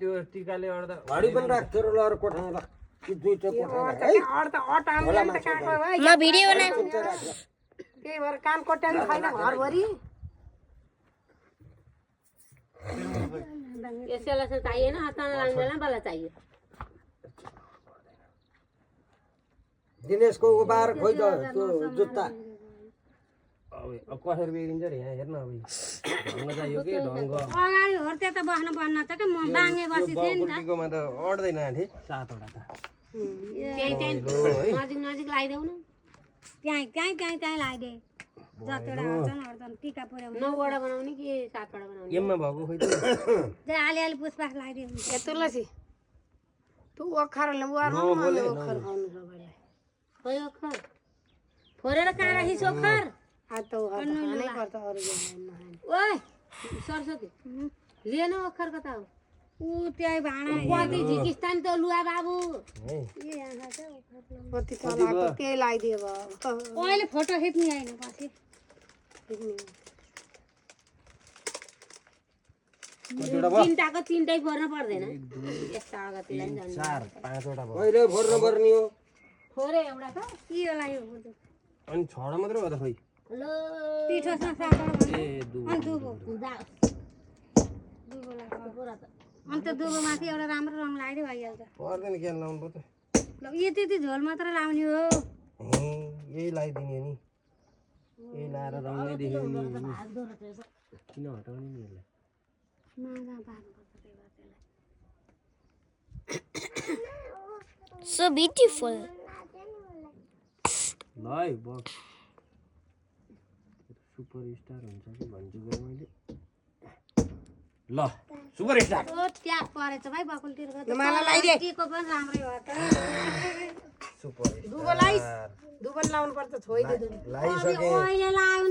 त्यो टिकाले अड्दा घडी पनि राख्थ्यो र ल कोठामा राख कि दुईटा कोठा है म भिडियो बनाएको त्यही भएर कान कोट्याउनु छैन घरभरि यसैलाई चाहिँ चाहिएन हातमा लाग्दैन बल्ल चाहियो दिनेशको उबार खोइ त त्यो जुत्ता अब कसरी बेरिन्छ रे यहाँ हेर्न अब ढङ्ग चाहियो कि ढङ्ग अगाडि होर्ते त बस्न पर्न त के म बाङ्गे बसी थिएँ नि त बाबुल्टीकोमा त अड्दैन आँटे 7 वटा त त्यही नजिक नजिक लगाइदेऊ न त्यहीँ लगाइदिए जतिवटा हर्छन् हर्छन् टिका पुऱ्याउनु 9 वटा बनाउने कि 7 वटा बनाउने एममा भएको खोइ त त्यही अलि पुष्पास लगाइदिए हुन्छ ए तुलसी तू ओखरले बुहारमा मैले ओखर खाउनु सबैलाई खोइ ओखर फोरेर कहाँ राखी सोखर आज त ओखर खानै पर्छ अरू ओए सरस्वती लिएन ओखर कता हो ऊ त्यही भाँडा कति झिकिस्तान त लुवा बाबु कति चलाएको त्यही लगाइदियो अहिले फोटो खिच्ने होइन पछि तिनटाको तिनटै फोर्न पर्दैन यस्ता अगतिलाई नि जानु 4 5 वटा भयो कहिले फोर्नु पर्ने हो फोरे एउटा त के होला यो फोटो अनि 6 वटा मात्रै हो त खोइ ल पिठोसँग सातवटा ए दु अनि दुबो दा दुबो लाग्छ पुरा त अनि त्यो दुबो माथि एउटा राम्रो रङ लगाइदियो भइहाल्छ पर्दैन के लाउनु पर्छ ल यति झोल मात्र लाउने हो यही लगाइदिने नि यही लाएर रङै देख्यो नि किन हटाउने नि यसलाई मागा पार्नुपर्छ त्यही भएर त्यसलाई So beautiful. ल है बक्स सुपर स्टार हुन्छ कि भन्छु गए मैले ल सुपर स्टार ओ ट्याग परेछ भाइ बकुलतिरको मलाई लगाइदे टीको पनि राम्रै हो त सुपर दुबो लाइस दुबो लाउनु पर्छ छोइदे दुबो लगाइसके अहिले लायो